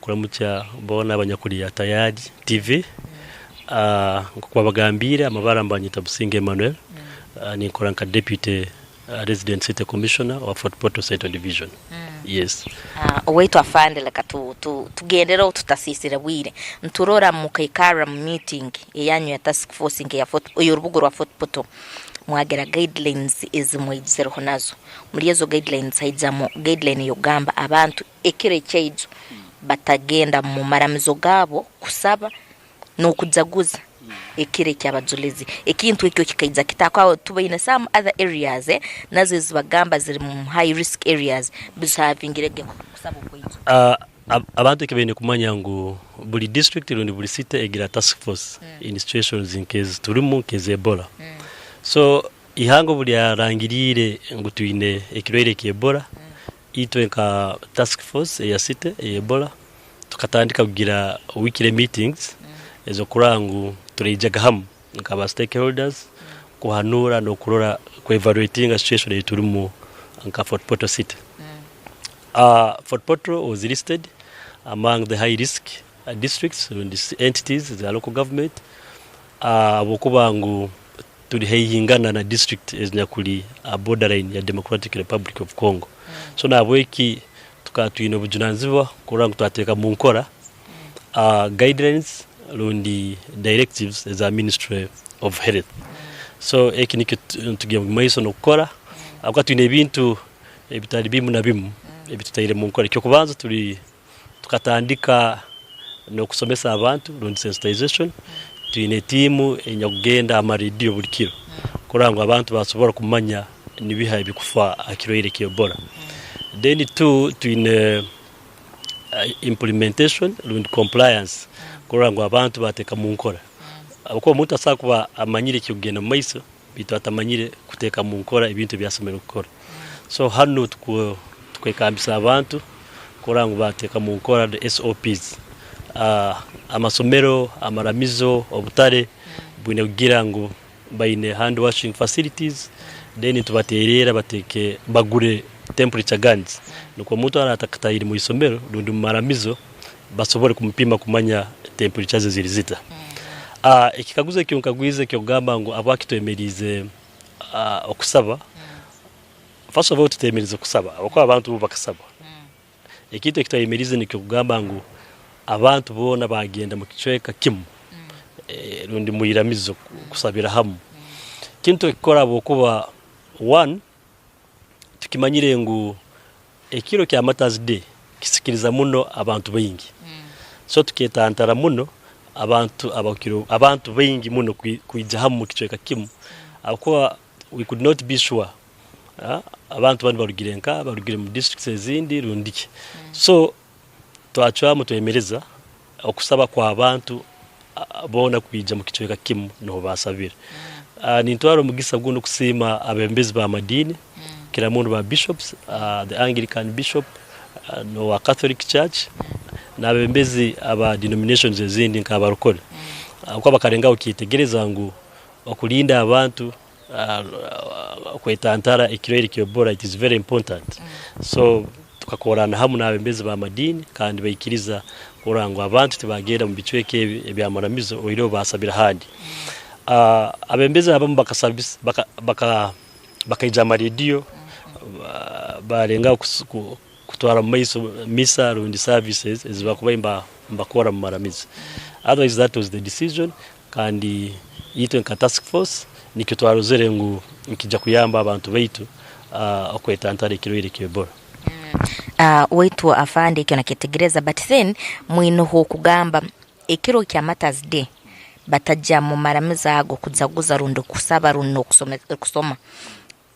Kuramukya boona abanyakuri ya Tayari TV. Nk'oku babagambiire, amabara nibanyeta Businge Emmanuel, ninkora nka Deputy Resident City Commissioner owa Fort Portal Central Division. Yes. Owaitu afande leka tugendereho tutasiisire bwire. Niturora mukaikarra mu meeting eyanyu ya task force nke ey'orubuga orwa Fort Portal mwagira guidelines ezi mwaizireho nazo. Omuri ezo guidelines haijamu guideline ey'okugamba abantu ekiro ekyaijo batagenda mu maramizo gaabo kusaba n'okujaguza ekiro eky'abajulizi. Ekintu ekyo kikaija kita? Ahakuba tubaine some other areas nazo ezibagamba ziri mu high risk areas bisaavingire ge kusaba okwaijo. Abantu eki baine kumanya ngu buri district rundi buri city egira task force in situations nk'ezi turimu nk'eza Ebola. So ihanga obu ryarangiriire ngu twine ekirwaire kya Ebola, itwe nka task force eya city eya Ebola tukatandika kugira weekly meetings ez'okurora ngu turaijaga hamu nka ba stakeholders kuhanuura n'okurora ku evaluatinga situation ei turimu nka Fort Portal city. Fort Portal was listed among the high risk districts rundi entities za local government ahabw'okuba ngu turi haihingana na district ezinyakuri aha borderline ya Democratic Republic of Congo. So nahabweki tukaba twine obujunanizibwa kurora ngu twateeka mu nkora guidelines rundi directives eza Ministry of Health. So eki nikyo tugiire omu maiso n'okukora ahabw'okuba twine ebintu ebitari bimu na bimu ebi tutaire mu nkora. Eky'okubanza turi tukatandika n'okusomesa abantu rundi sensitization, twine tiimu enyakugenda aha marediyo buri kiro kurora ngu abantu basobora kumanya nibiha ebikufa aha kirwaire kya Ebola. Then two twine implementation rundi compliance kurora ngu abantu bateeka mu nkora ahabw'okuba omuntu asobola kuba amanyire ekirikugenda omu maiso beitu atamanyire kuteeka mu nkora ebintu ebi asemeriire kukora. So hanu tukwekambisa abantu kurora ngu bateeka mu nkora the SOPs. Amasomero, amaramizo, obutare bwine kugira ngu baine hand washing facilities then nitubateererra bateeke bagure temperature guns nukwo omuntu araba atakatahire mu isomero rundi mu maramizo basobole kumupima kumanya temperature ze ziri zita. Ekikaguzo eki onkagwize eky'okugamba ngu habwaki twemeriize okusaba, first of all tuteemeriize kusaba habwokuba abantu bo bakasaba. Ekintu eki twayemeriize nikyo kugamba ngu abantu boona baagenda mu kicweka kimu rundi mu iramizo kusabira hamu. Kinu tukikora habwokuba one, tukimanyire ngu ekiro kya Martyrs Day kisikiriza muno abantu baingi. So tuketantara muno abantu abakiro abantu baingi muno kwija hamu mu kicweka kimu ahabw'okuba we could not be sure abantu banu barugire nka, barugire mu districts ezindi rundi ki. So twacwamu twemereza okusaba kw'abantu boona kwija mu kicweka kimu nuho baasabira. Nintwara omugisa gunu kusiima abebembezi b'amadiini kukira muno ba bishops, the Anglican bishop n'owa Catholic church n'abebembezi aba denominations ezindi nk'abarokore ahabw'okuba bakalengaho kukyetegereza ngu okurinda abantu kwetantara ekirwaire kya Ebola it is very important. So tukakorana hamu n'abebembezi b'amadiini kandi baikiriza kurora ngu abantu tibagenda omu bicweka ebi eby'amaramizo oihireho baasabira ahandi. Abebembezi abamu bakaija aha marediyo baalengaho kutwara omu maiso misa rundi services ezi bakubaire nibakora omu maramizo. Otherwise that was the decision Kandi itwe nka task force nikyo twarozere ngu nikija kuyamba abantu baitu okwetantara ekirwaire kya Ebola. Waitu afande ekyo nakyetegereza but then mwineho okugamba ekiro kya Martyrs day batagya mu maramizo ago kujaguza rundi kusaba rundi nokusoma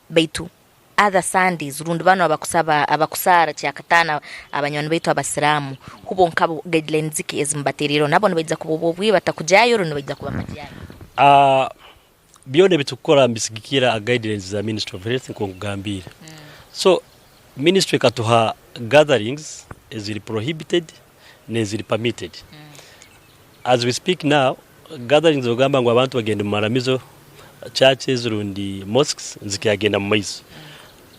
baitu other Sundays rundi banu abakusaba abakusaara kyakataano abanywani baitu abasiraamu hubo nkabo guidelines ki ezimubatereireho nabo nibaija kuba obwo obwire batakugyayo rundi nibaija kuba nibagyayo? Byona ebitukukora nibisigikira aha guidelines za ministry of health nkoku nkugambiire. So ministry ekatuha gatherings eziri prohibited n'eziri permitted. As we speak now, gatherings ogamba ngu abantu bagende mu maramizo, churches rundi mosques nizikyagenda mu maiso.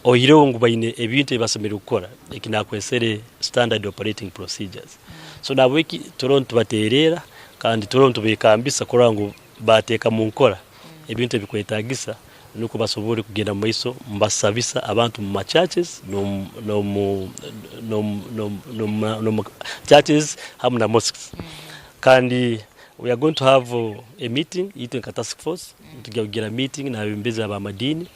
Oihireho ngu baine ebintu ebi basemeriire kukora, eki nakwesere standard operating procedures. So nahabweki turiho nitubateereera kandi turiho nitubeekambisa kurora ngu baateeka mu nkora ebintu ebikwetaagisa nukwo basobole kugenda mu maiso nibasabisa abantu omu ma churches n'omu n'omu churches hamu na mosques. Kandi we are going to have a meeting itwe nka task force nitujya kugira meeting n'abebembezi ab'amadiini,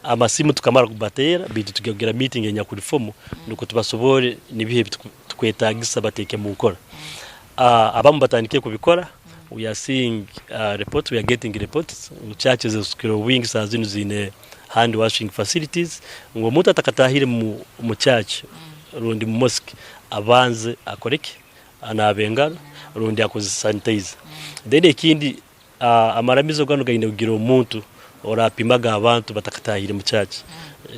amasimu tukamara kubateera baitu nitujya kugira meeting enyakuli formal nukwo tubasoborre nibiha ebitukwetagisa bateeke mu nkora. Abamu batandikire kubikora, we are seeing reports, we are getting reports ngu churches ezikukira obwingi saaha zinu ziine hand washing facilities ngu omuntu atakatahire mu church rundi mu mosque abanze akore ki? Anaabe engaro rundi akozese sanitizer. Then ekindi amaramizo ganu gaine kugira omuntu orapimaga abantu batakatahire mu church.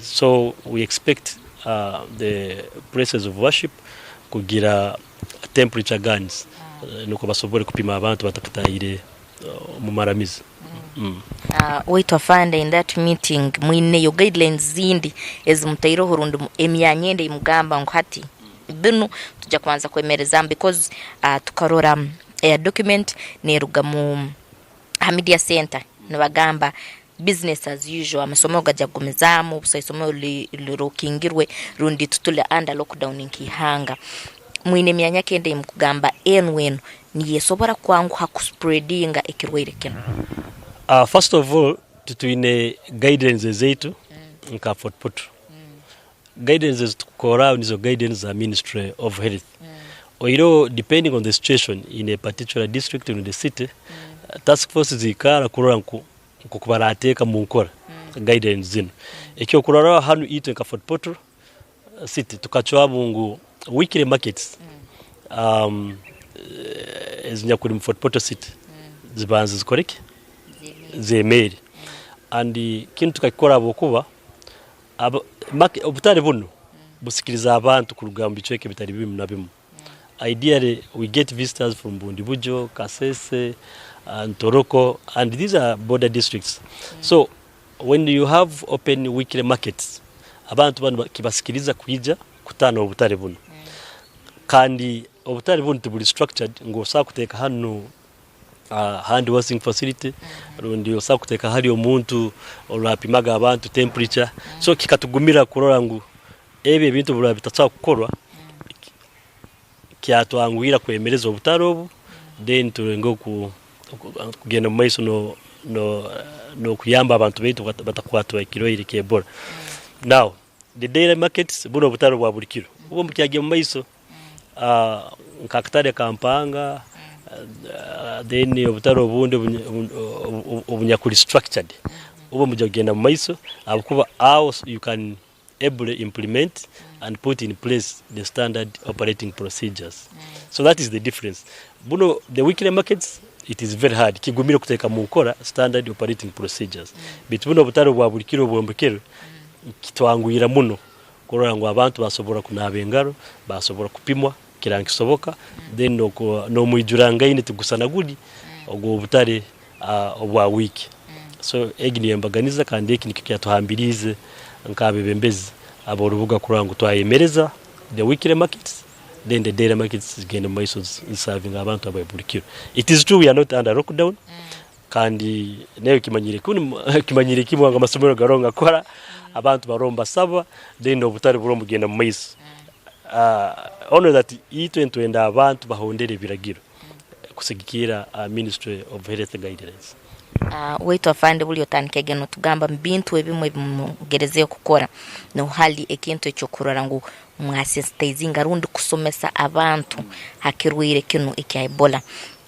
So we expect the places of worship kugira temperature guns nukwo basobole kupima abantu batakatahire omu maramizo. Waitu afande in that meeting mwineyo guidelines zindi ezimutaireho rundi emyanya endi eyimugamba ngu hati binu tujja kubanza kwemerezamu because tukarora document neruga mu ha media center nibagamba business as usual amasomero gajya kugumizaamu busa isomero lirokingirwe rundi tituli under lockdown nk'ihanga. Mwine emyanya ki endi eyimukugamba enu enu niyo esobora kwanguha kuspreadinga ekirwaire kinu? First of all titwine guidelines ezaitu nka Fort Portal. Guidelines ezi tukukoraho nizo guidelines za Ministry of Health. Oihireho depending on the situation in a particular district or in the city, task force ziikara kurora nku nkoku barateeka mu nkora guidelines zinu. Ekyokurorraho hanu itwe nka Fort Portal City tukacwamu ngu weekly markets ezinyakuri mu Fort Portal City zibanze zikore ki? Zemeere. And kinu tukakikora habwokuba Obutare bunu busikiriza abantu kuruga omu bicweka ebitari bimu na bimu. Ideally we get visitors from Bundibugyo, Kasese, Ntoroko and these are border districts. So when you have open weekly markets, abantu banu kibasikiriza kwija kutaana obutare bunu. Kandi obutare bunu tiburi structured ngu osobola kuteeka hanu hand washing facility rundi osobola kuteeka hali omuntu orapimaga abantu temperature so kikatugumira kurora ngu ebi ebintu obu biraba bitasobora kukorwa kyatwanguhira kwemereza obutare obu then tulengeho kugenda omu maiso n'okuyamba abantu baitu batakwatwa ekirwaire kya Ebola. Now the daily markets bunu obutare obwa buri kiro obu bukyagya omu maiso. Nk'akatare ka Mpanga then obutare obundi obunyakuri structured obu nibwija kugyenda omu maiso ahabw'okuba aho you can ably implement and put in place the standard operating procedures so that is the difference. Bunu the weekly markets it is very hard kigumire kuteeka omu nkora standard operating procedures beitu bunu obutare obwa buri kiro obwombekerwe kitwanguhira muno Kurora ngu abantu basobora kunaaba engaro, basobora kupimwa kira nikisoboka, then n'omwijurangaine tigusana guri ogw'obutare obwa wiiki. So egi niyo embaganiza kandi eki nikyo kyatuhambiriize nk'abebembezi ab'orubuga kurora ngu twayemereza the weekly markets then the daily markets zigende omu maiso zisavinge abantu aba buri kiro. It is true we are not under lockdown Kandi naiwe kimanyire kimanyire kimwe ngu amasomero garoho ngakora, abantu baroho nibasaba, then obutare buroho nibugenda omu maiso. Only that itwe nitwenda abantu bahondere ebiragiro kusigikirra aha Ministry of Health guidelines. Waitu afande buli otandikege notugamba mu bintu ebimu ebi mugerezeho kukora, niho hali ekintu eky'okurora ngu mwa sensitizinga rundi kusomesa abantu ha kirwaire kinu ekya Ebola.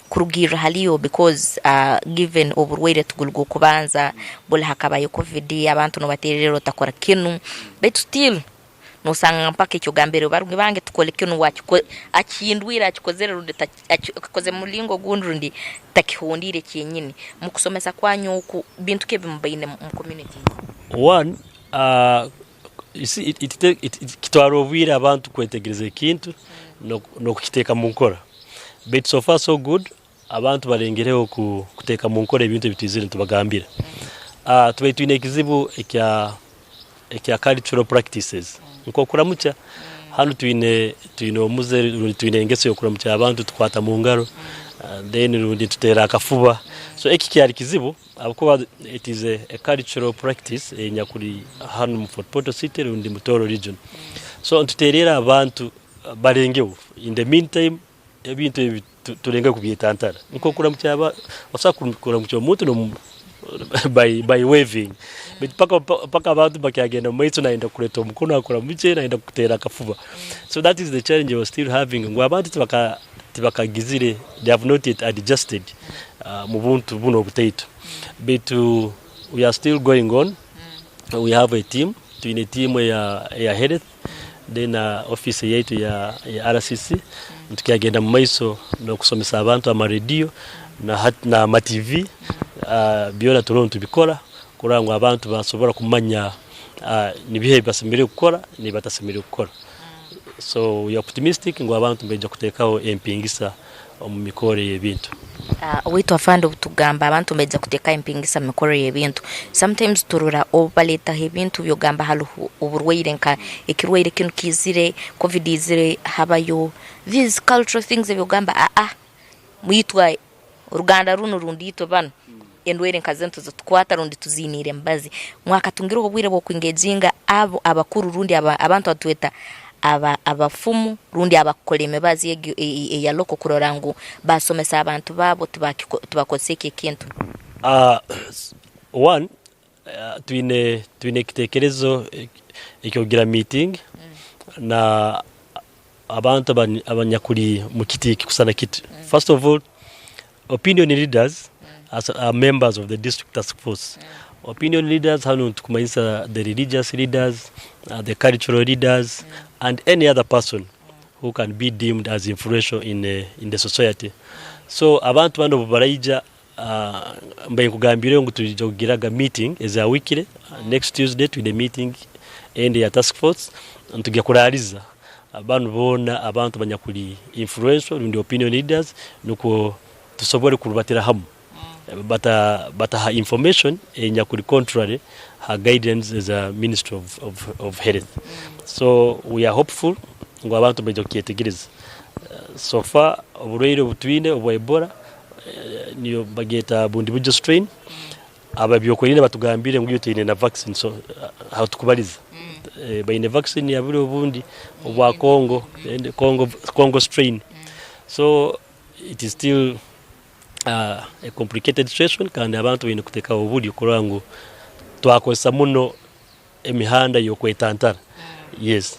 Kurugiirra haliyo because given oburwaire tiguli gw'okubanza, buli hakabayo covid, abantu nibateererra otakora kinu, baitu still nosanga mpaka eki ogambire barugi bange tukole kinu akihindwire akikozere rundi akikozere mu mulingo ogundi rundi takihondiire kyenyini. Mukusomesa kwanyu oku bintu ki ebi mubaine mu community? One, you see kitwara obwire abantu kwetegereza ekintu n'okukiteeka mu nkora. Baitu so far so good abantu balengereho kuteeka mu nkora ebintu ebi twizire nitubagambira. Tubaire twine ekizibu ekya cultural practices nk'okuramukya. Hanu twine twine omuze rundi twine engeso y'okuramukya abantu tukwata mu ngaro then rundi tuteera akafuba. So eki kyari kizibu ahabw'okuba it is a cultural practice enyakuri hanu mu Fort Portal City rundi mu Tooro region. So nituteerera abantu barengeho in the meantime ebintu ebi turenge kubyetantara. Nk'okuramukya aba osobola kuramukya omuntu nomu by by waving baitu paka paka abantu bakyagenda omu maiso nayenda kukureeta omukono akuramukye nayenda kukuteera akafuba. So that is the challenge we are still having ngu abantu tibaka tibakagizire they have not yet adjusted mu buntu bunu obutaito. Baitu we are still going on, we have a team, twine team eya eya health then office yaitu eya RCC nitukyagenda mu maiso n'okusomesa abantu ama rediyo na ama TV byona turiho nitubikora kurora ngu abantu basobora kumanya nibiha ebi basemeriire kukora n'ebi batasemeriire kukora. So we are optimistic ngu abantu nibaija kuteekaho empingisa omu mikoro y'ebintu. Owaitu afande obutugamba abantu nibaija kuteekaho empingisa omu mikoro y'ebintu, sometimes turora obu baleetaho ebintu by'ogamba haroho oburwaire nka ekirwaire kinu kiizire, covid eizire, habayo these cultural things eby'ogamba aa itwe oruganda runu rundi itwe banu endwaire nka zinu tizitukwata rundi tuziiniire emibazi. Mwakatungireho obwire bw'okwingeginga abo abakuru rundi abantu abu tweta abafumu rundi abakukora emibazi egyo eya loko kurora ngu basomesa abantu baabo tibakozesa eki ekintu? One, twine twine ekitekerezo eky'okugira meeting na abantu abanyakuri mu kiti ekikusana kiti. First of all, opinion leaders as are members of the district task force. Opinion leaders hanu nitukumanyisa the religious leaders, the cultural leaders and any other person who can be deemed as influential in the, in the society. So abantu banu obu baraija mbaire nkugambire ngu twija kugiraga meeting eza weekly, next Tuesday twine meeting endi eya task force nitugya kuraaliza banu boona abantu abanyakuli influential rundi opinion leaders nukwo tusobole kurubatira hamu bata bataha information enyakuli contrary ha guidance eza ministry of, of, of health. So we are hopeful ngu abantu baija kukyetegereza. So far oburwaire obutwine obwa Ebola niyo bagyeta Bundibugyo strain, ab'ebyokwerinda batugambire ngu iyo teine na vaccine so aho tukubaliza baine vaccine ya buri obundi obwa Congo, Congo, Congo strain. So it is still a complicated situation kandi abantu baine kutekaho oburyo kurora ngu twakozesa muno emihanda y'okwetantara. Yes.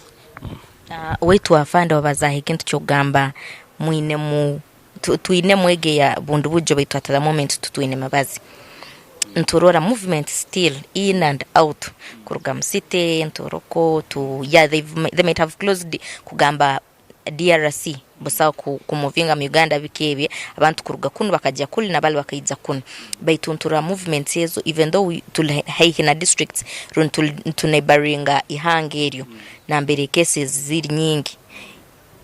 Waitu afande wabazaaho ekintu ky'okugamba mwinemu twinemu egi eya bundi buryo baitu at the moment titwine mibazi. Niturora movement still in and out kuruga mu city, Ntoroko to yeah they might have closed kugamba DRC busaho ku movinga mu Uganda biki ebi abantu kuruga kunu bakagya kuli nabali bakaija kunu baitu niturora movements ezo even though tuli haihi na districts rundi nitu neighboringa ihanga eryo nambere cases ziri nyingi.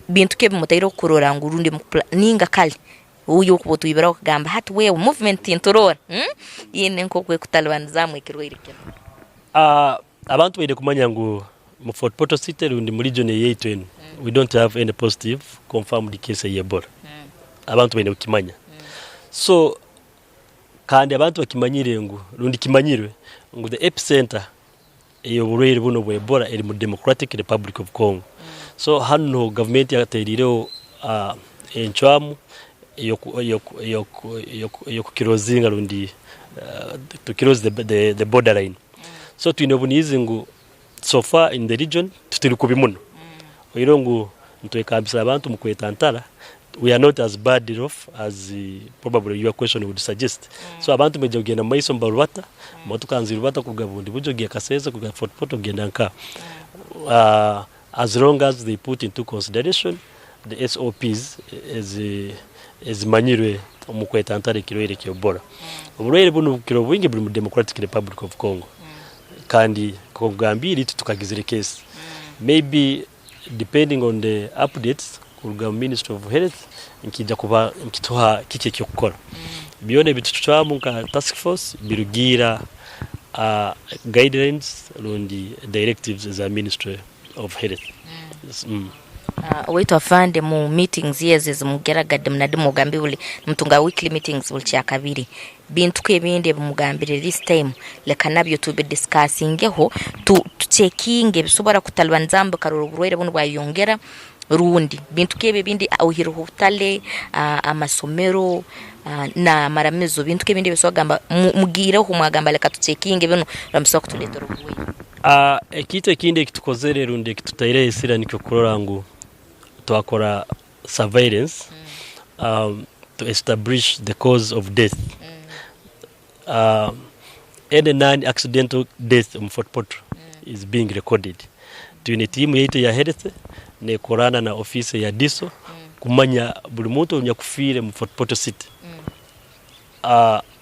Bintu ki ebi mutaireho kurora ngu rundi ninga kare oiwe okuba otwibiraho okagamba hati wewe movement tinturoora haine nk'oku erikutalibanizaamu ekirwaire kinu? Abantu baine kumanya ngu mu Fort Portal City rundi mu region eyaitu enu we don't have any positive confirmed case eya Ebola. Abantu baine kukimanya. So kandi abantu bakimanyire ngu rundi kimanyirwe ngu the epicenter ey'oburwaire bunu obwa Ebola eri mu Democratic Republic of Congo. So hanu niho gavumenti yatereireho encwamu ey'okukirozinga rundi to close the border line. So twine obuniizi ngu so far in the region tuturi kubi muno. Oihireho ngu nitwekambisa abantu omu kwetantara, we are not as bad off as probably your question would suggest. So abantu nibaija kugyenda omu maiso nibarubata, motoka nizirubata kuruga Bundibugyo kugyenda Kasese, kuruga Fort Portal kugyenda nka. As long as they put into consideration the SOPs ezimanyirwe omu kwetantara ekirwaire kya Ebola. Oburwaire bunu bukira obwingi buri mu Democratic Republic of Congo kandi nk'okugambiire itwe tukagizire case. Maybe depending on the updates kuruga mu Ministry of Health nikiija kuba nikituha kiki eky'okukora. Byona ebi tucwamu nka task force birugiira guidelines rundi directives eza Ministry of Health. Owaitu afande mu meetings ezo ezimugeraga dimu na dimu ogambire buli nimutunga weekly meetings buli kyakabiri bintu ki ebindi ebimugambire this time leka nabyo tubi discussingeho tu tucekinge ebisobora kutalibanizamu bikarora oburwaire bunu bwayeyongera rundi bintu ki ebi ebindi oihireho obutale, amasomero n'amaramizo bintu ki ebindi ebi osobola kugamba mugiireho mwagamba leka tucekinge binu kurora nibisobora kutuleetera oburwaire? Ekintu ekindi eki tukozere rundi eki tutaireho esira nikyo kurora ngu twakora surveillance to establish the cause of death. Any non accidental death omu Fort Portal is being recorded. Twine tiimu yaitu eya health nekorana na ofiisi eya DISO kumanya buri muntu onyakufiire omu Fort Portal city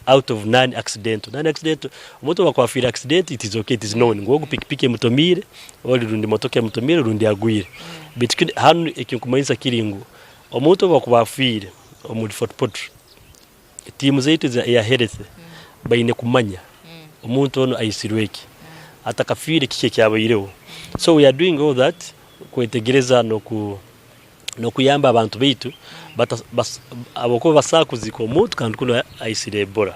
out of non accidental. Non accidental omuntu obu akuba afiire accident it is okay it is known ngu ogu pikipiki emutomiire ori rundi motoka emutomiire rundi agwire. Beitu hanu ekinkumanyisa kiri ngu omuntu obu akuba afiire omuri Fort Portal Tiimu zaitu eza eya health baine kumanya omuntu onu aitsirwe ki, atakafiire kiki ekyabaireho. So we are doing all that kwetegereza noku nokuyamba abantu baitu bata bas ahabwokuba basobola kuziika omuntu kandi kunu aitsire Ebola.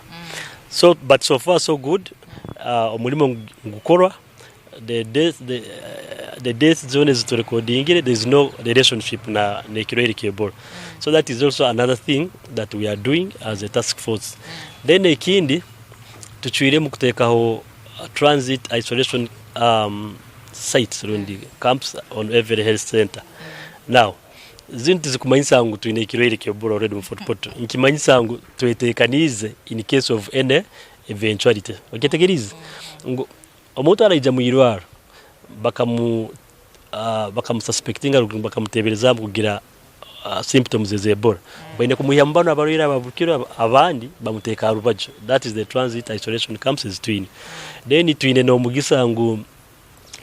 So but so far so good omurimo nigukorwa. The death the the death zoona ezi turekodingire there is no relationship na n'ekirwaire kya Ebola. So that is also another thing that we are doing as a task force. Then ekindi tucwiremu kuteekaho transit isolation um, sites rundi camps on every health center. Now zinu tizikumanyisa ngu twine ekirwaire kya Ebola already mu Fort Portal. Nikimanyisa ngu tweteekaniize in case of any eventuality. Okyetegeriize? Ngu Omuntu araija omu irwariro bakamu bakamususpectinga rundi bakamuteeberezaamu kugira symptoms eza Ebola, baine kumwihamu banu abarwaire ababukire abandi bamuteeka aha rubaju. That is the transit isolation camps ezi twine. Then twine n'omugisa ngu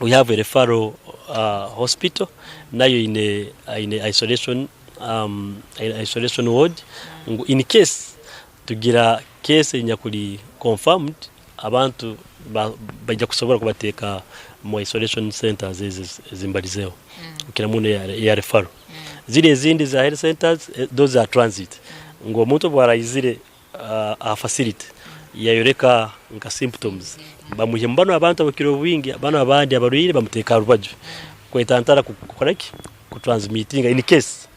we have a referral hospital nayo eine eine isolation isolation ward ngu in case tugira case enyakuri confirmed Abantu baija kusobora kubateeka omu isolation centers ezo ezi mbalizeho kukira muno eya referral. Ziri ezindi eza health centers those are transit ngu omuntu obu araizire aha facility yayoreka nka symptoms bamwihemu banu abantu abakira obwingi banu abandi abarwaire bamuteeka aha rubaju kwetantara kukora ki? Ku transmittinga in case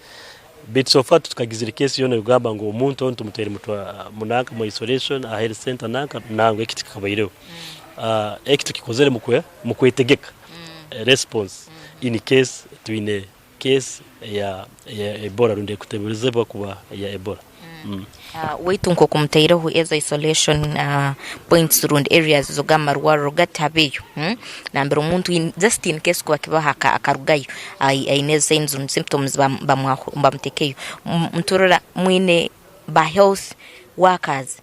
Beitu so far titukagizire case yoona erikugamba ngu omuntu onu tumutwaire munanka mu isolation aha health center nanka nangwa eki tikikabaireho. Eki tukikozere mukwetegeka response in case twine case eya Ebola rundi erikuteberezebwa kuba eya Ebola. Waitu nk'oku mutaireho ezo isolation points rundi areas z'oga amarwariro gati habeyo nambere omuntu just in case kuba kibaho akarugayo aine ezo signs rundi symptoms bamutekeyo. Niturora mwine ba health workers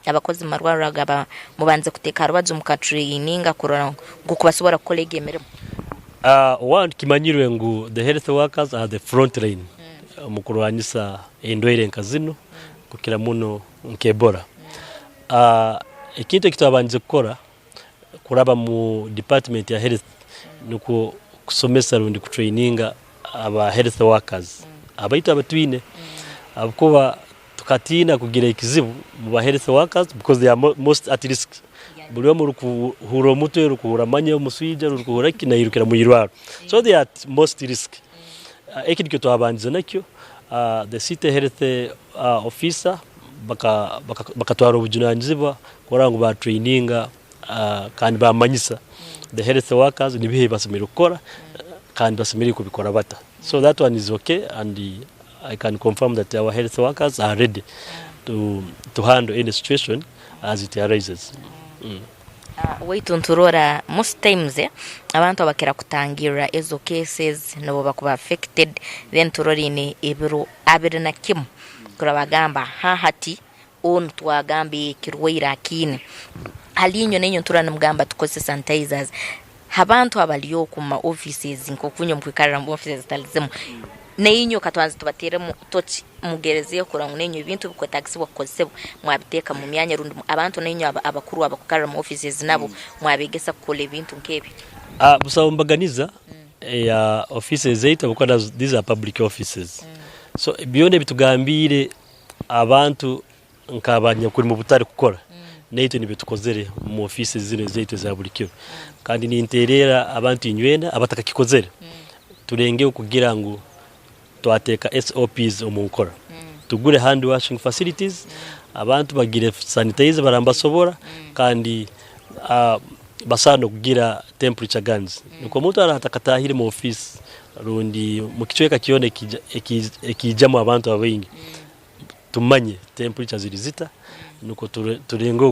abakozi omu marwariro ago mubanze kuteeka aha rubaju muka traininga kurora nk'oku basobora kukora egi emirimo. One kimanyirwe ngu the health workers are the front line omu kurwanisa endwaire nka zinu kukira muno nka Ebola. Ekintu eki twabandize kukora kuraba mu department ya health nikwo kusomesa rundi kutraininga aba health workers abaitu abatwine ahabw'okuba tukatiina kugira ekizibu omu ba health workers because they are most at risk. Buri omwe orikuhurra omutwe, orikuhurra amanya, omuswija, orikuhurra ki nairukira omu irwariro. So they are at most risk. Eki nikyo twabandize nakyo, the city health officer bakatwara obujunanizibwa kurora ngu batraininga kandi bamanyisa the health workers nibiha ebi basemeriire kukora kandi basemeriire kubikora bata. So that one is okay and I can confirm that our health workers are ready to handle any situation as it arises. Waitu niturora most times abantu abakira kutangirra ezo cases nibo bakuba affected then turora eine ebiro 21 kurora bagamba ha hati onu twagamba ekirwaire akiine. Hali inywe nainywe niturora nimugamba tukozese sanitizers. Habantu abali oku mu ma offices nkoku inywe mukwikarra mu offices zitali zimu, nainywe katwanze tubateremu toki mugerezeeho kurora ngu nainywe ebintu ebikwetagisibwa kukozesebwa mwabiteeka mu myanya rundi abantu nainywe abakuru abakukarra mu offices nabo mwabegesa kukora ebintu nk'ebi. Busaho mbaganiza. eya offices zaitu ahabw'okuba nazo these are public offices. So byona ebitugambiire abantu nk'abanyakuri mu butare kukora naitwe nibyo tukozere omu offices zinu ezaitu eza buri kiro. Kandi ninteererra abantu inywena abatakakikozere turengeho kugira ngu Twateeka SOPs omu nkora, tugure hand washing facilities, abantu bagire sanitizer baraba nibasobora kandi basaana n'okugira temperature guns nikwo omuntu araba atakatahire mu ofiisi rundi mu kicweka kyona ekiijamu abantu abaingi tumanye temperature ziri zita nukwo turengeho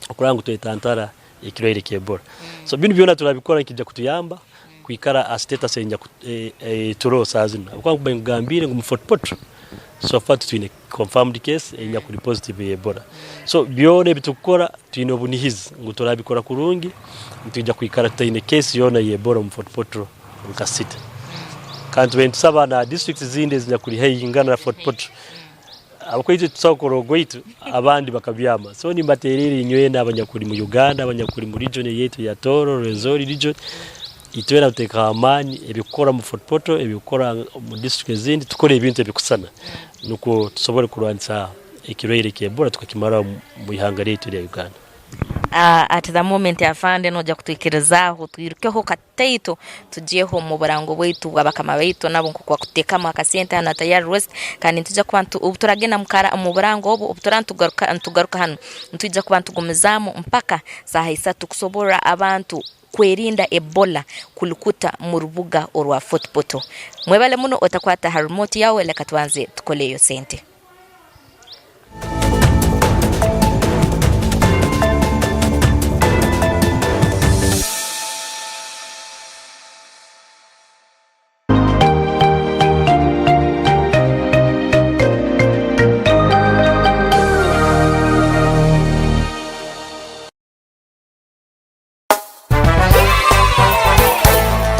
okurora ngu twetantara ekirwaire kya Ebola. So binu byona turabikora nikija kutuyamba kwikara aha status eyi turoho saaha zinu. Habwokuba nkuba nkugambiire ngu mu Fort Portal so far titwine confirmed case enyakuri positive eya Ebola. So byona ebi tukukora twine obunihizi ngu turabikora kurungi nitwija kwikara tutaine case yoona eya Ebola omu Fort Portal nka city. Kandi tubaire nitusaba na districts ezindi ezinyakuri haihi ngana na Fort Portal Ahabw'okuba itwe titusobora kukora ogwaitu abandi bakabyama. So nimbateererra inywena abanyakuri mu Uganda, abanyakuri mu region yaitu eya Tooro, Rwenzori region, itwena tuteekeho amaani ebikukora omu Fort Portal, ebikukora omu district ezindi, tukore ebintu ebikusana nukwo tusobole kurwanisa ekirwaire kya Ebola tukakimaraho omu ihanga lyaitu erya Uganda. At the moment afande noija kutwikirizaaho twirukeho Taito tugyeho omu burango bwaitu bwa bakama baitu nabo nk'oku bakutekamu akasente hanu Tayari West kandi nitwija kuba ntu obu turagenda omu burango obu obu turaba nitugaruka nitugaruka hanu nitwija kuba nitugumizaamu mpaka saaha isatu kusoborra abantu kwerinda Ebola kulikuta mu rubuga orwa Fort Portal. Mwebale muno otakwata ha remote yawe leka tubanze tukole eyo sente.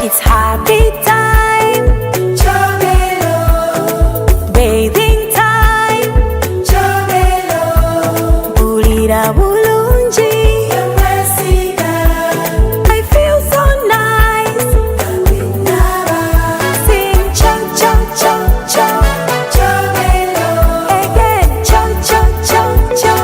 It's happy time Bathing time Mpulira bulungi I feel so nice Sing cho cho cho cho Again cho cho cho cho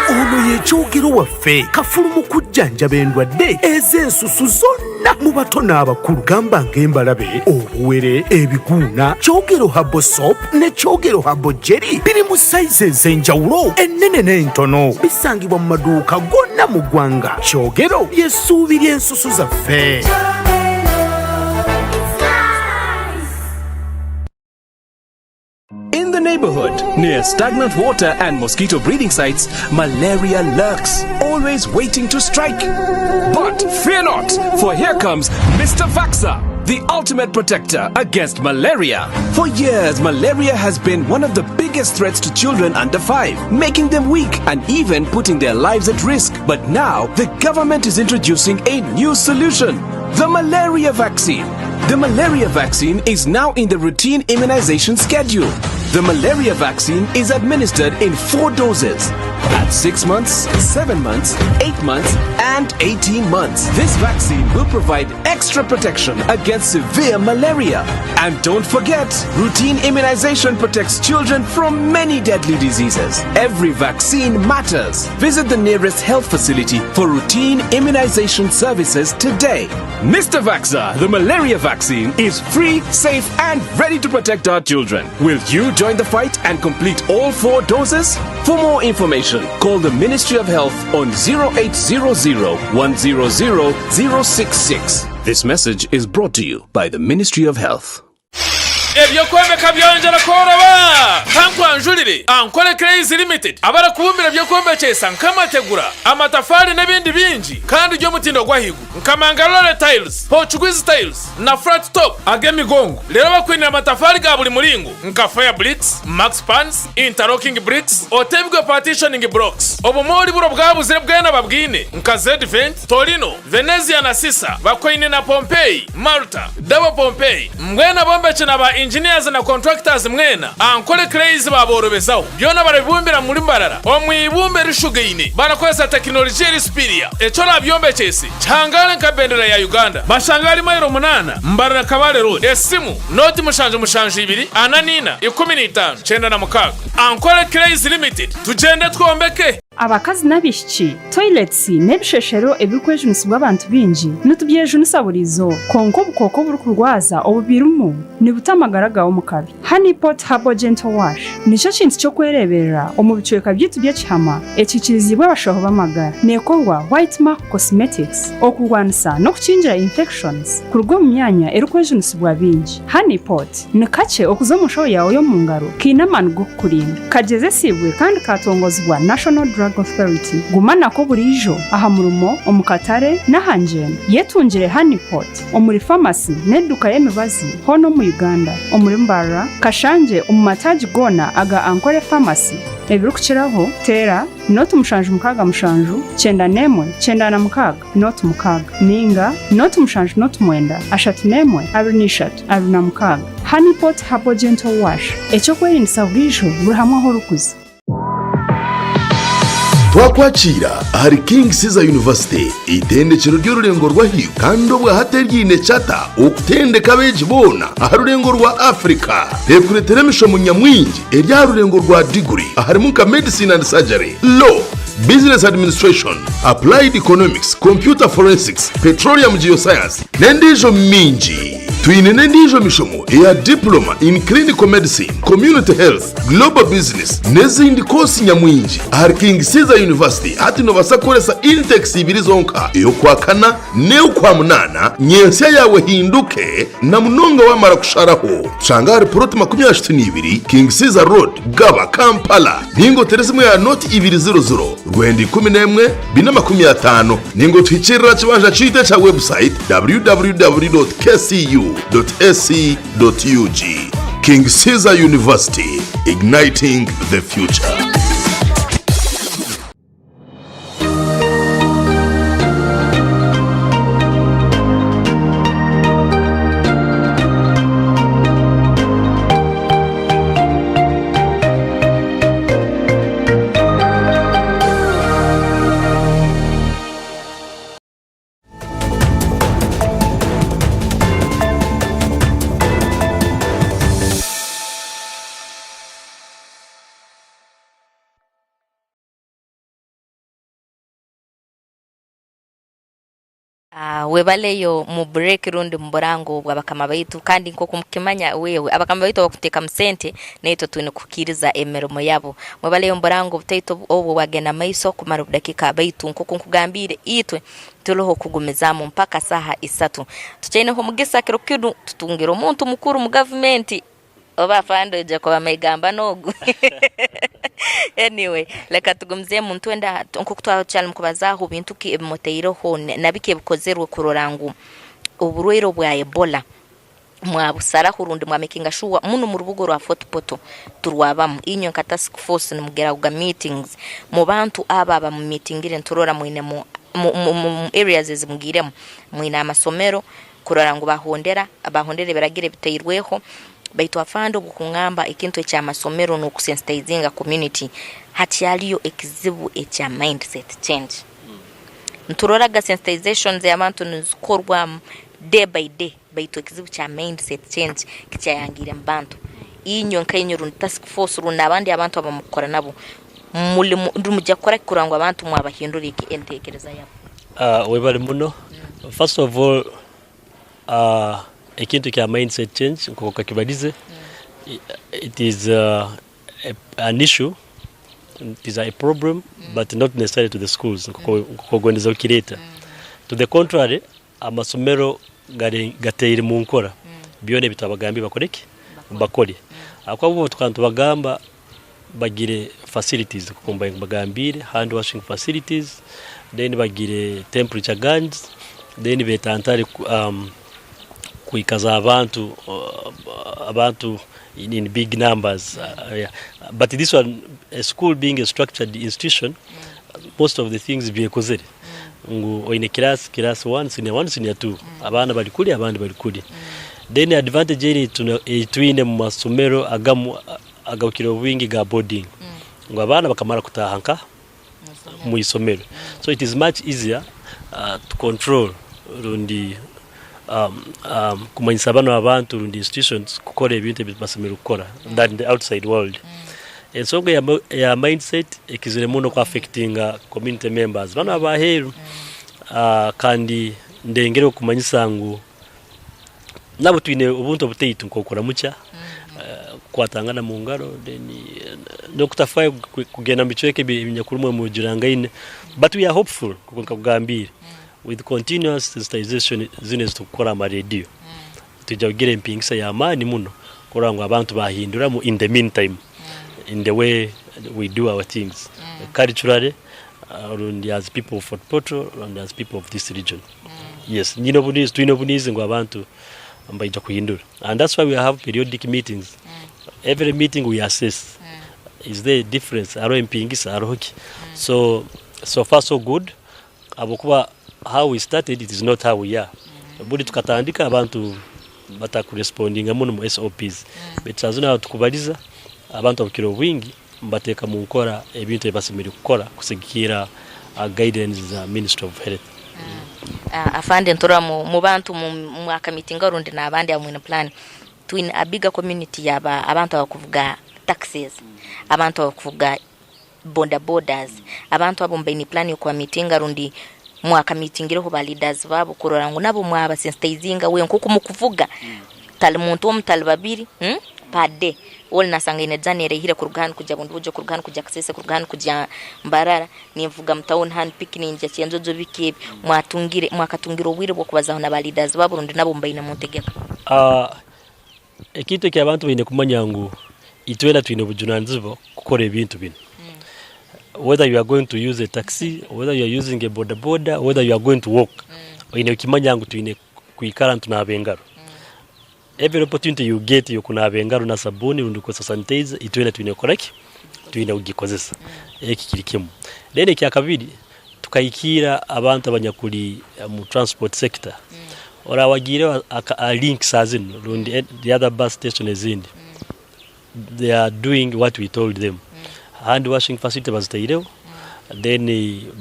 Ono ye Kyogero waffe kafulu mu kujjanjaba endwadde ez'ensusu zonna mu bato n'abakulu gamba ng'embalabe, obuwere, ebiguuna. Kyogero Herbal Soap ne Kyogero Herbal Jelly biri mu sayizi ez'enjawulo ennene n'entono. Bisangibwa mu maduuka gonna mu ggwanga. Kyogero ly'essuubi ly'ensusu zaffe. In the neighborhood, near stagnant water and mosquito breeding sites, malaria lurks, always waiting to strike. But fear not, for here comes Mr. Vaxa, the ultimate protector against malaria. For years, malaria has been one of the biggest threats to children under 5, making them weak and even putting their lives at risk. But now, the government is introducing a new solution the malaria vaccine. The malaria vaccine is now in the routine immunization schedule. The malaria vaccine is administered in four doses at 6 months, 7 months, 8 months, and 18 months. This vaccine will provide extra protection against severe malaria. And don't forget, routine immunization protects children from many deadly diseases. Every vaccine matters. Visit the nearest health facility for routine immunization services today. Mr. Vaxa, the malaria vaccine, is free, safe, and ready to protect our children. Will you join the fight and complete all four doses? For more information, call the Ministry of Health on 0800 100 066. This message is brought to you by the Ministry of Health. Eby'okwombeka byongyera kworoba! Kankwanjurire Ankole Clays Limited abarikubumbira eby'okwombekyesa nk'amategura, amatafaari n'ebindi bingi kandi by'omutindo gw'ahaiguru nka Mangalore Tiles, Portuguese Tiles na Flat Top ag'emigongo. Reero bakwinire amatafaari ga buri muringo nka Fire Bricks, Max Pans, Interlocking Bricks, Otebwe Partitioning Blocks. Obumoori buri obwabuzire bwena babwine nka Zedvent, Torino, Venezia na Sisa, Bakoine na Pompeii, Malta, Double Pompeii, mbwenu abombeki na ba. Engineers na contractors mwena, Ankole Clays baaborobezaho. Byona barabibumbira muri Mbarara omu ibumba erishugaine barakozesa tekinologiya eri superior. Eki orabyombekyese kihangare nka bendera ya Uganda. Bashanga ahari mailo munaana Mbarara Kabale Road. Esimu, nooti mushanju mushanju ibiri ana n'ina 15 96. Ankole Clays Limited, tugyende twombeke! Abakazi n'abaishiki, toilets n'ebisheshero ebirikwejunisibwa abantu baingi nitubyejunisa buri izooba. Kwonka obukooko oburikurwaza obubirimu nibuta amagara gaawe omu kabi. Honey Pot Herbal Gentle Wash nikyo kintu ky'okwereeberera omu bicweka byaitu by'ekihama ekiikiriziibwe abashaho b'amagara. Neekorwa White Mark Cosmetics okurwanisa n'okukingira infections kuruga omu myanya erikwejunisibwa baingi. Honey Pot Ni kakye okuza omu nshaho yaawe y'omu ngaro kaine amaani g'okukurinda. Kagyezesiibwe kandi kaatongozibwa National Drug Authority. Guma nako buriijo, aha murimo, omu katare, n'aha ngyendo. Yetungire Honey Pot omuri famasi n'eduuka y'emibazi hoona omu Uganda, omuri Mbarara, Kashangye omu mataagi goona aga Ankole Pharmacy. Ebirikukiraho, teera nooti 767 91 96. Nooti mukaaga, nainga nooti mushanju nooti mwenda, ashatu n'emwe, abiri n'ishatu, abiri na mukaaga. Honey Pot Herbal Gentle Wash, eky'okwerindisa buriijo buri hamwe ahu orikuza. Twakwakiira ahari King Caesar University, eitendekyero ry'orurengo rw'ahaiguru kandi obwahati eryiine charter okutendeka abeegi boona aha rurengo rwa Africa. Rekureetera emishomo nyamwingi eri aha rurengo rwa diguri aharimu nka Medicine and Surgery, Law, Business Administration, Applied Economics, Computer Forensics, Petroleum Geoscience n'endiijo mingi. Twine n'endiijo mishomo eya Diploma in Clinical Medicine, Community Health, Global Business n'ezindi koosi nyamwingi. Ahari King Caesar University hati noobaasa kukoresa intakes ibiri zonka, ey'okwakana n'ey'okwamunaana, nyentsya yaawe ehinduke na munonga waamara kusharaho. Tushanga ahari puroti 32, King Caesar Road, Gaba, Kampala. Ninga otere esimu ya noti ibiri ziro ziro rwenda 11 450 ninga otuhikirire aha kibanja kyaitu ekya website www.kcu.ac.ug. King Caesar University, igniting the future. Webaleyo mu break rundi mu burango bwa bakama baitu kandi nk'oku mukimanya wewe abakama baitu abakuteekamu sente naitwe twine kuhikiiriza emirimo yabo. Mwebaleyo mu burango butaito obu bwagenda maiso kumara obudakiika baitu nk'oku nkugambiire itwe turoho kugumizaamu mpaka saaha isatu. Tukyaineho omugisa kiro kinu tutungire omuntu mukuru mu gavumenti. Oba afande oija kuba maigamba n'ogu. Anyway, leka tugumizeemu nitwenda nk'oku twaba tukyali mukubazaaho bintu ki ebi mutaireho na biki ebikozerwe kurora ngu oburwaire obwa Ebola mwabusaraho rundi mwa makinga sure munu omu rubuga orwa Fort Portal turwabamu. Inywe nka task force nimugiraga meetings mu bantu abo abamumitingire niturora mwine mu mu areas ezi mugiiremu mwine amasomero, kurora ngu bahondera bahondera ebiragiro ebitairweho baitu afande obukungamba ekintu ekyamasomero nokusensitizinga community hakyaliyo ekizibu ekya mindset change nturoraga sensitizations abantu nizikorwa day by day baitu ekizibu kya mindset change kikyayangiire mu bantu inywe nkainywe rundi task force rundi nabandi abantu abamukukora nabo nimugya kukora ki kurora ngu abantu mwabahindura entekereza yabo? Webale muno. First of all, ekintu kya mindset change nkoku okakibalize, it is an issue, it is a problem but not necessarily to the schools nkoku ogondeze kukireeta. To the contrary, amasomero gari gateire mu nkora byona ebi twabagambiire bakore ki? Bakore. Ahakuba bo tukaba nitubagamba bagire facilities nkoku mbagambiire, hand washing facilities, then bagire temperature guns, then betantare kwikaza abantu abantu in big numbers. But this one, a school being a structured institution, most of the things byekozire ngu oine class, class one, senior one, senior two, abaana bari kuri abandi bari kuri. Then advantage eri ei twine mu masomero agamu agakukira obwingi ga boarding ngu abaana bakamara kutaaha nka mu isomero so it is much easier to control rundi kumanyisa banu abantu rundi institutions kukora ebintu ebi basemereire kukora than the outside world. Ensonga eya mindset ekizire muno ku affectinga community members banu abaheeru kandi ndengire okumanyisa ngu Nabo twine obuntu obutaitu nk'okuramukya, kukwatangana mu ngaro then n'okutafayo kugenda mu bicweka ebinyakurimu emugirangaine but we are hopeful nk'oku nkakugambiire with continuous sensitization zinu eziturikukora aha marediyo nitwija kugira empingisa y'amaani muno kurora ngu abantu bahinduramu in the mean time in the way we do our things culturally rundi as people of Fort Portal and as people of this region. Yes, nyine obuniizi, twine obuniizi ngu abantu nibaija kuhindura. And that's why we have periodic meetings. Every meeting we assess. Is there a difference? Hariho empingisa, hariho ki? So, so far so good. Ahabw'okuba how we started it is not how we are. Buri tukatandika abantu batakurespondinga muno mu SOPs. Baitu saaha zinu tukubariza abantu abakukira obwingi nibateeka mu nkora ebintu ebi basemeriire kukora kusigikirra aha guidelines za Ministry of Health. Afande nturora mu bantu mwakamitinga rundi nabandi aba mwine plan twine a bigger community yaba abantu abakuvuga taxis, abantu abakuvuga boda bodas, abantu abo mubaine plan yokubamitinga rundi mwakamitingireho ba leaders babo kurora ngu nabo mwaba sensitizinga we nkoku mukuvuga tali muntu omu tali babiri per day oli nasanga aine journey eraihire kuruga hanu kugya Bundibugyo kuruga hanu kugya Kasese kuruga hanu kugya Mbarara ninvuga mu town hanu piki ningya Kyenjojo biki ebi mwatungire mwakatungire obwire bw'okubazaho na ba leaders babo rundi nabo mubaine mu ntegeka? Ekintu eki abantu baine kumanya ngu itwena twine obujunanizibwa kukora ebintu binu. Whether you are going to use a taxi, whether you are using a boda boda, whether you are going to walk, oine kukimanya ngu twine kwikara nitunaaba engaro. Every opportunity you get y'okunaaba engaro na sabuuni rundi kukozesa sanitizer, itwena twine kukora ki? Twine kugikozesa. Eki kiri kimu. Then ekyakabiri, tukahikiira abantu abanyakuri omu transport sector. Orawagiireho aka link saaha zinu rundi the other bus station ezindi, they are doing what we told them. Hand washing facility bazitaireho, then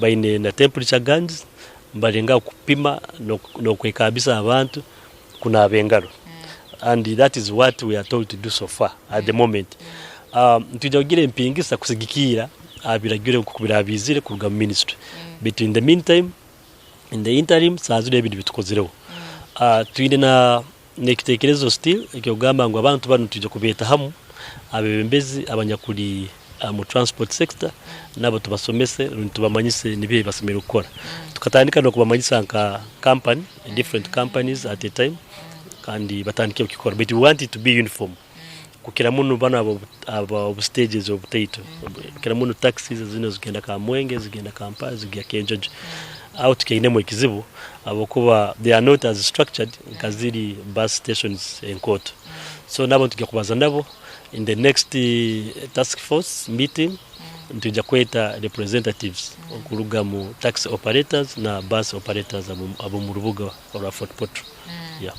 baine na temperature guns, nibarengaho kupima n'okwekambisa abantu kunaaba engaro and that is what we are told to do so far at the moment. Nitwija kugira empingisa kusigikiira aha biragiro nk'oku biraabiizire kuruga mu ministry beitu in the meantime, in the interim saaha zinu ebi nibyo tukozireho. Twine na n'ekitekerezo still eky'okugamba ngu abantu banu nitwija kubeeta hamu abebembezi abanyakuri mu transport sector nabo tubasomese rundi tubamanyise nibiha ebi basemeriire kukora. Tukatandika n'okubamanyisa nka company, different companies at a time kandi batandikire kukikora baitu we want it to be uniform kukira muno banu aba stages obutaito kukira muno taxis zinu ezigenda Kamwenge, zigenda Kampala, zigenda Kyenjojo aho tukyainemu ekizibu ahabw'okuba they are not as structured nka ziri bus stations enkooto so nabo nitwija kubaza nabo. In the next task force meeting nitwija kweta representatives okuruga mu taxi operators na bus operators ab'omu rubuga orwa Fort Portal. Yeah.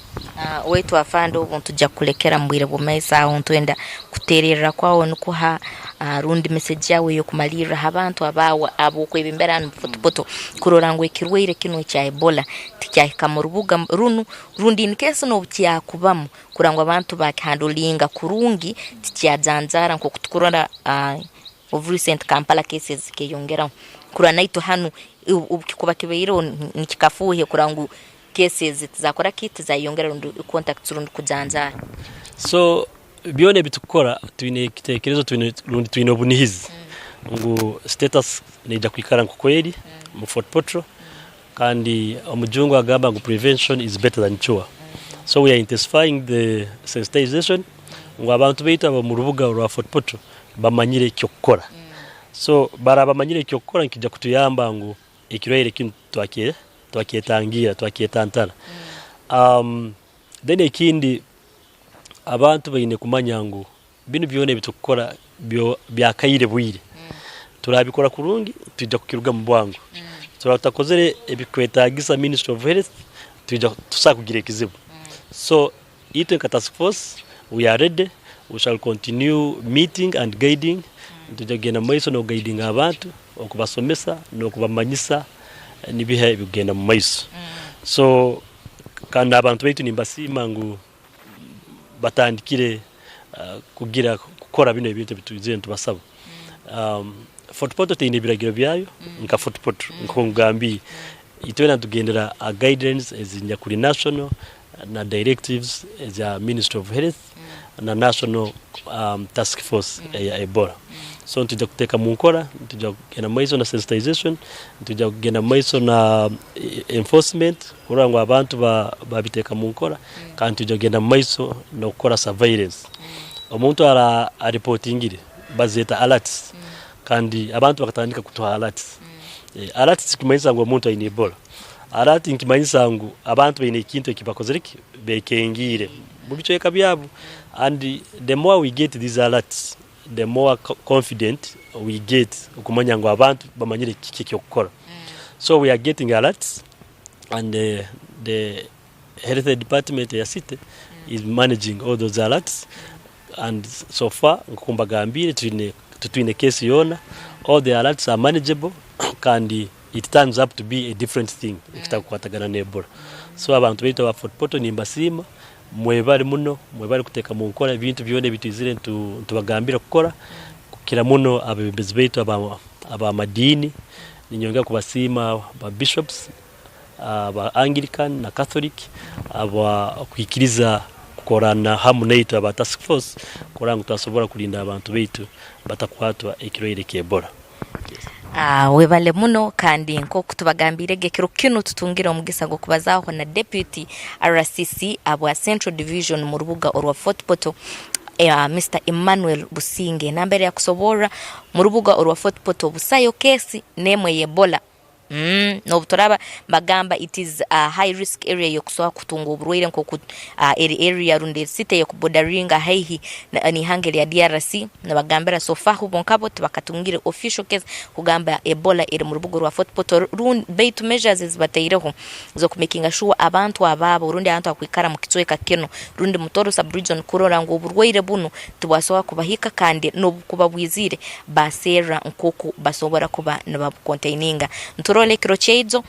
Waitu afande obu nitujja kukulekera mu bwire bw'omumaiso aho nitwenda kutererra kwawe nikuha rundi message yawe ey'okumalirra ha bantu abaawe ab'okwebembera hanu mu Fort Portal kurora ngu ekirwaire kinu ekya Ebola tikyahika mu rubuga runu rundi in case n'obukyakubamu kurora ngu abantu bakihandulinga kurungi tikyajanjaara nk'oku tukurora of recent Kampala cases zikeyongeraho kurora naitwe hanu obu kikuba kibaireho nikikafuuhe kurora ngu cases tizakora ki tizayeyongera rundi contacts rundi kujanjaara. So byona ebi tukukora twine ekitekerezo twine rundi twine obunihizi ngu status neija kwikara nk'oku eri omu Fort Portal Kandi omujungu agamba ngu prevention is better than cure. So we are intensifying the sensitization ngu abantu baitu ab'omu rubuga orwa Fort Portal bamanyire eky'okukora. So baraba bamanyire eky'okukora nikija kutuyamba ngu ekirwaire kinu twakyetangira, twakyetantara. Then ekindi abantu baine kumanya ngu Binu byona ebi turikukora byakaire bwire. Turabikora kurungi twija kukirugamu bwangu. Turaba tutakozire ebikwetagisa Ministry of Health twija tusobola kugira ekizibu. So. Itwe nka task force we are ready, we shall continue meeting and guiding, nitwija kugenda mu maiso n'okugaidinga abantu, okubasomesa n'okubamanyisa nibiha ebikugenda mu maiso. So kandi n'abantu baitu nimbasiima ngu batandikire kugira kukora binu ebintu ebitwizire nitubasaba. Fort Portal teine ebiragiro byayo nka Fort Portal nk'oku nkugambiire. Itwena nitugendera aha guidelines ezinyakuri national na directives eza Ministry of Health na National Task Force eya Ebola. So nitwija kuteeka mu nkora, nitwija kugenda mu maiso na sensitization, nitwija kugenda mu maiso na enforcement kurora ngu abantu babiteeka mu nkora kandi nitwija kugenda mu maiso n'okukora surveillance. Omuntu ara aripotingire bazeeta alerts kandi abantu bakatandika kutuha alerts. Alert tikimanyisa ngu omuntu aine Ebola. Alert nikimanyisa ngu abantu baine ekintu eki bakozire ki? Bekengiire mu bicweka byabo and the more we get these alerts, the more confident we get okumanya ngu abantu bamanyire kiki eky'okukora. So we are getting alerts and the health department eya city is managing all those alerts and so far nkoku mbagambiire twine titwine case yoona, all the alerts are manageable kandi it turns up to be a different thing ekitakukwatagana na Ebola. So abantu baitu aba Fort Portal nimbasiima mwebare muno, mwebare kuteeka mu nkora ebintu byona ebitwizire nitubagambira kukora kukira muno abebembezi baitu abamadiini, ninyongera kubasiima ba bishops aba Anglican na Catholic abakwikiriza kukorana hamu naitwe aba task force kurora ngu twasobora kurinda abantu baitu batakwatwa ekirwaire ky'Ebola. Webale muno kandi nk'oku tubagambiire ge kiro kinu tutungire omugisa gw'okubazaaho na Deputy RCC abwa Central Division mu rubuga orwa Fort Portal Mister Emmanuel Businge nambere yakusoborra mu rubuga orwa Fort Portal busayo kesi n'emwe y'Ebola. N'obu turaba mbagamba it is a high risk area ey'okusobora kutunga oburwaire nk'oku eri area rundi eri city ey'okubodaringa haihi n'ihanga erya DRC, nibagambira so far bo nkabo tibakatungire official case kugamba Ebola eri mu rubuga orwa Fort Portal baitu measures ezibataireho z'okumakinga sure abantu abaabo rundi abantu abakwikara mu kicweka kinu rundi Mutoro sub region kurora ngu oburwaire bunu tibwasobora kubahika kandi n'obukuba bwizire baserra nk'oku basobora kuba nibabukontaininga. Niturora ekiro kyaijo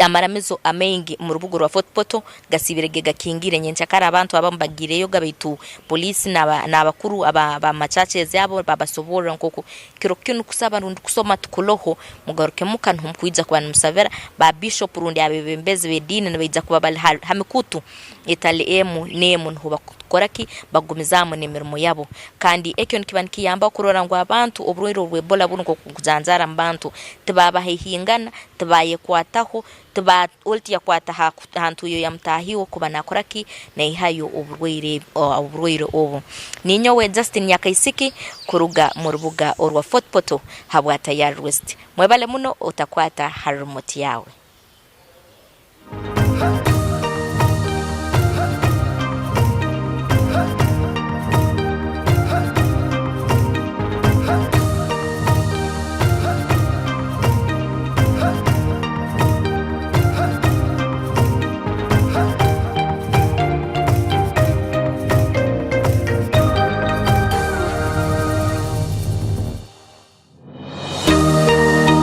amaramizo amaingi omu rubuga orwa Fort Portal gasiibire ge gakingiire. Nyenkyakara abantu abamu bagiireyoga baitu poliisi n'abakuru aba ma churches abo babasoborra nk'oku kiro kinu kusaba rundi kusoma tikuroho, mugaruke muka nuho mukwija kuba nimusabira. Ba Bishop rundi abebembezi b'ediini nibaija kuba bali ha mikutu etali emu n'emu nuho bakukora ki? Bagumizaamu n'emirimo yabo. Kandi ekyo nikiba nikiyambaho kurora ngu abantu oburwaire obw'Ebola bunu nk'oku bukujanjaara omu bantu, tibaabahaihingana, tibaayekwataho, tiba ori tiyakwata ha ha ntuuyo ya mutaahi we kuba naakora ki? Naihayo oburwaire oburwaire obu. Ninyowe Justine Nyakaisiki kuruga mu rubuga orwa Fort Portal habwa Tayari West. Mwebale muno otakwata ha remote yaawe.